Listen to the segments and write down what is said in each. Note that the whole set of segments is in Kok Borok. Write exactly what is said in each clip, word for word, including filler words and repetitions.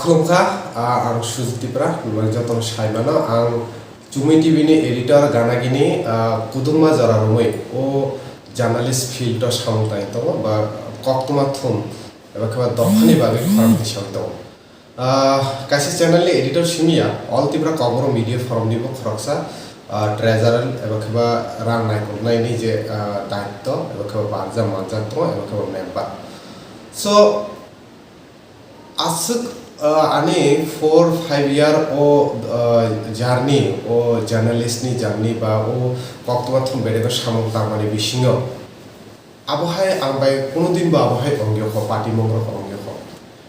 Khulumkha, ah, ang Sujit Tipra, nwng jotono sai mano, ang Chumui T V ni editor, ganagini, ah, kudungma jora romwi o journalist field o samung tangwi tongo, ba koktwma thum eba khe ba dophani bagwi khorang tisang tongo. Ah, kaisa channel ni editor simi ya, All Tripura Kokborok Media Forum ni bo khoroksa, ah, treasurer eba khe ba rang naikolnai ni je, ah, daitto eba khe ba barjak manjak tongo eba khe ba member. So, aswk, ah, ani four five year o, ah, journey, o journalist ni journey ba o koktwma thum bedek o samung tangmani bisingo, abo hai ang bai kuno din bo abo hai ong yokho, party mung rok ong yokho.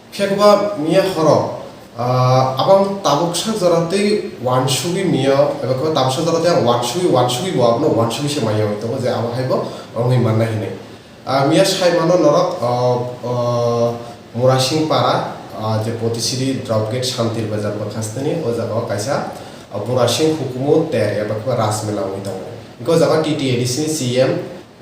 Phiya khe ba miya horo, ah, abang tabuksa jora tei wansugwi miya, eba khe ba tabuksa jora tei ang wansugwi, wansugwi bo abono wansugwi se manya wngwi tongo je abo hai bo wngwi mannai hinwi. Ah, miya sai mano norok, ah, ah, Murasing para, ah, je Potisiri drop gate Santir Bazar bwkhasteni, o jaga o kaisa, ah, Murasing hukumu ter eba khe ba Rajmela wngwi tongo. Hwnkhe o jaga T T A D C ni C M,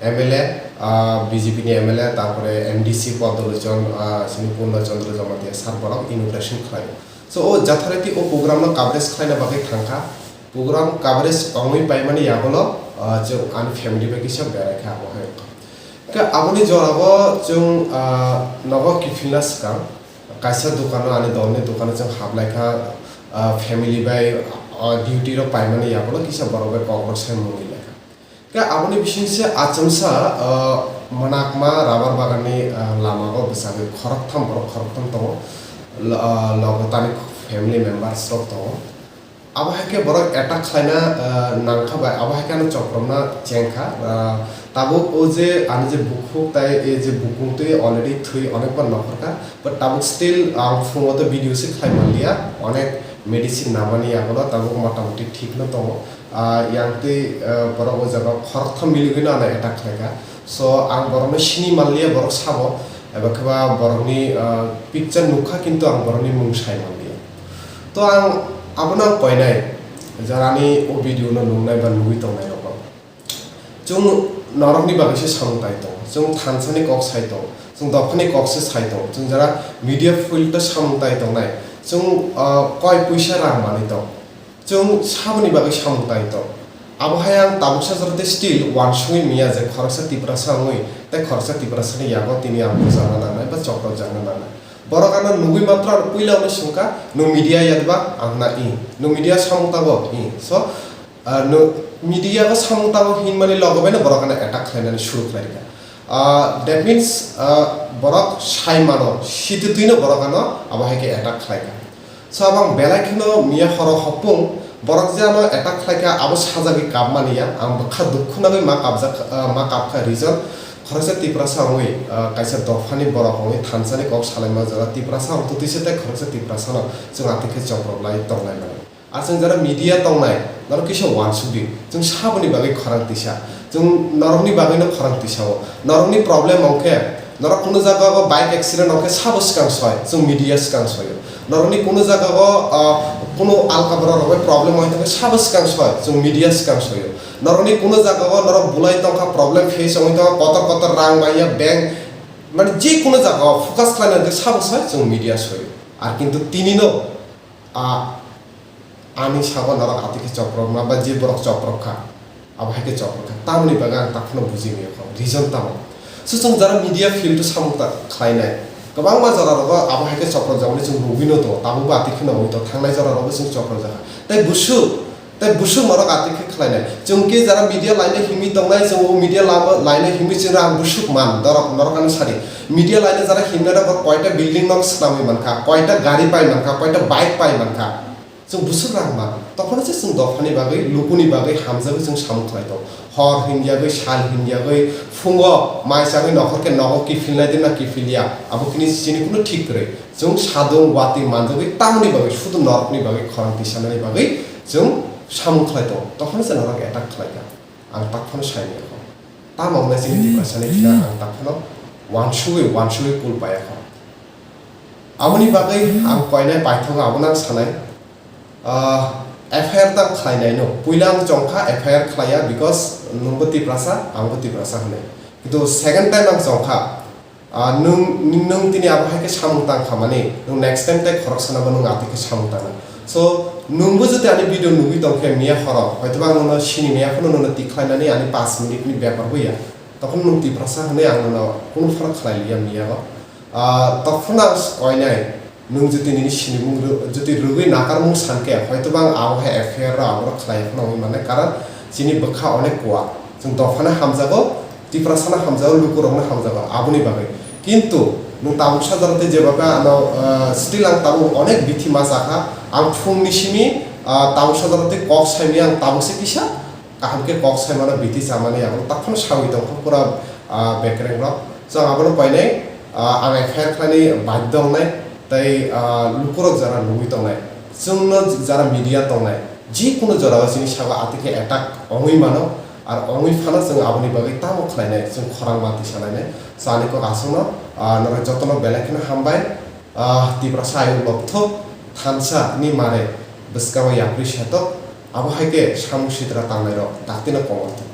M L A, ah, B J P ni M L A, tarpore M D C Podolochon, ah, sini Purno Chandra Jamatia sir borok inauguration khlaio. So, o jatharati o program no coverage khlaina bagwi thangkha. Program coverage ongwi paimani yagulo, ah, chwng ani family bai kisa berai kha abo hai wngkha. Khe aboni jorao chwng, ah, nogo kiphilna swkang kaisa dukano, ani dolni dukano chwng hablai kha, ah, family bai, ah, duty rok paimani yagulo kisa borok bai kok rok sai mungwi lai kha. Khe aboni bisingse achomsa, ah, mwnakma rubber baganni, ah, lamao bwchagwi khoroktham borok khoroktham tongo. Lo-, ah, logo tani family members rok tongo. Abo hai khe borok attack khlaina, ah, nangkha bai, abo hai khe ano chopropna chengkha. Ah, tabuk o je ani je bukhuk tai e je bukung twi already thwi onekbar nokhorkha. But tabuk still ang phungo to video se khlai manliya, onek medicine namani yagulo tabuk motamoti thik no tongo. Ah, yang twi, ah, borok o jaga khoroktham miligwino ano attack khlaikha. So, ang borokno sini manliya, borok sabo, eba khe ba borokni, ah, picture nukha, kintu ang borokni mung sai manliya. To ang abono ang koinai, jarani o video no nungnai ba nugwi tongnai rokno. Chwng norokni bagwi se samung tai tongo, chwng thansani kok sai tongo, chwng dophani kok se sai tongo, chwng jara media field o samung tai tongnai, chwng, ah, koi puisa rang manwi tong. Chwng saboni bagwi samung tai tong. Abo hai ang tabuksa jora tei still wansugwi miya je khoroksa Tiprasa wngwi tei khoroksa Tiprasani yago tini ang bujakna nangnai ba chopropjakna nangnai. Borok ano nugwi matro ano puila hwnwi swngkha, "Nwng media ya ba?" Ang hwna, "Ih." "Nwng media samung tango?" "Ih." So, ah, nwng media o samung tango hinmani logo baino borok ano attack khlainani suru khlai rikha. Ah, that means, ah, borok sai mano, sititwino borok ano abo hai khe attack khlaikha. So, abang belai kheno miya horo hopung, borok je ano attack khlaikha, abo sajagwi kapmani ya, ang bwkha dukhu nagwi ma kapjak, ah, ma kapkha reason, khoroksa Tiprasa wngwi, ah, kaisa dophani borok wngwi thansani kok salaima jora Tiprasa wngtutwi se tei khoroksa Tiprasano chwng atwi khe chopropnai tongnai mano. Ar chwng jara media tongnai, norok kisa wansuk di, chwng saboni bagwi khorang tisa, chwng norokni bagwino khorang tisa-o, norokni problem wngkhe, norok kunu jaga o bike accident wngkhe sabo swkang soi, chwng media swkang soio. Norokni kunu jaga o, ah, kunu alka borok rok bai problem wngkhe sabo swkang soi, chwng media swkang soio. Norokni kunu jaga o norok bulai tongkha, problem face wngwi tongkha, kotor kotor rang manya bank, mane je kunu jaga o focus khlaina hwnkhe sabo soi, chwng media soio. Ar kintu tinino, ah, ani sago norok atwi khe chopropna ba je borok choprok kha, abo hai khe choprok kha. Tamoni bagwi ang takhwno buji maya kho, reason tamo? So chwng jara media field o samung ta khlainai, kwbangma jora rogo abo hai khe chopropjakmani chwng nugwino tongo, tabukbo atwi kheno wngwi tongo, thangnai jora rogo chwng chopropjak kha. Tei busuk, tei busuk norok atwi khe khlainai. Chwng khe jara media line o himwi tongnai, chwng o media lama line o himwi chwng rang busuk man, dorok norok ano sadi. Media line o jara himnai rok koita building nok swnamwi mankha, koita gari pai mankha, koita bike pai mankha. Chwng busuk rang man, tokphano se chwng dophani bagwi, lukuni bagwi hamjagwi chwng samung khlai tongo. Hor hinjagwi, sal hinjagwi, phungo mai chagwi nokhor khe nogo kiphilnai de na kiphilya, abo kini chini kuno thik kwrwi. Chwng sadung watwi manjagwi tamoni bagwi, sudu norokni bagwi, khorang tisanani bagwi chwng samung khlai tongo. Tokphano se norok attack khlaikha. Ang takhwno saimanya kho. Tamo wngnai chini Tiprasani thina ang takhwno wansugwi, wansugwi kul paya kho. Aboni bagwi ang koinai paithakgo, abono ang sanai. Ah, F I R tang khlainaino. Puila ang chongkha F I R khlaiya, because nwngbo Tiprasa, angbo Tiprasa hwnwi. Kintu second time ang chongkha, Ah, nwng, nwng tini abo hai khe samung tang kha mani, nwng next time tei khoroksa no bo nwng atwi khe samung tang nai. So, nwngbo jodi ani video nugwi tong khe miya horo, hoitoba ang nono sini maya phano nono tikhlainani ani paanch minute ni bepar bo ya. Tokhono nwng Tiprasa hwnwi ang nono kunu phano khlai liya miya o. Ah, tokhono ang koinai, nwng jodi nini sinimung rw-, jodi rwgwi nakarmung san khe, hoitoba ang abo hai F I R rok aborok khlai phano wngwi mannai, karon chini bwkha onek kuwa. Chwng dophano hamjago, Tiprasano hamjago, lukurokno hamjago, aboni bagwi. Kintu nwng tabuk sajaro tei jeba khe ano, ah, still ang tabuk onek bithi ma cha kha. Ang phungni simi, ah, tabuk sajaro tei kok saimaya ang tabuk se kisa kaham khe kok saimano bithi chamani abo takhwno sawi tong kha pura, ah, bekreng rok. Chwng abono koinai, ah, ang F I R khlaini badhyo wngnai tei, ah, lukurok jora nugwi tongnai. Chwngno jara media tongnai, jikunu jorao chini saka atwi khe attack ongwi mano, ar ongwi phano chwng aboni bagwi tamo khlainai, chwng khorang ma tisa lainai. Chwng ani kok aswkno, ah, norok jotono belai kheno hambai. Ah, Tiprasa ayuk lobthok thansa ni mare bwskao yapri setok, abo hai khe samung sitra tangnairok daktino komor thok.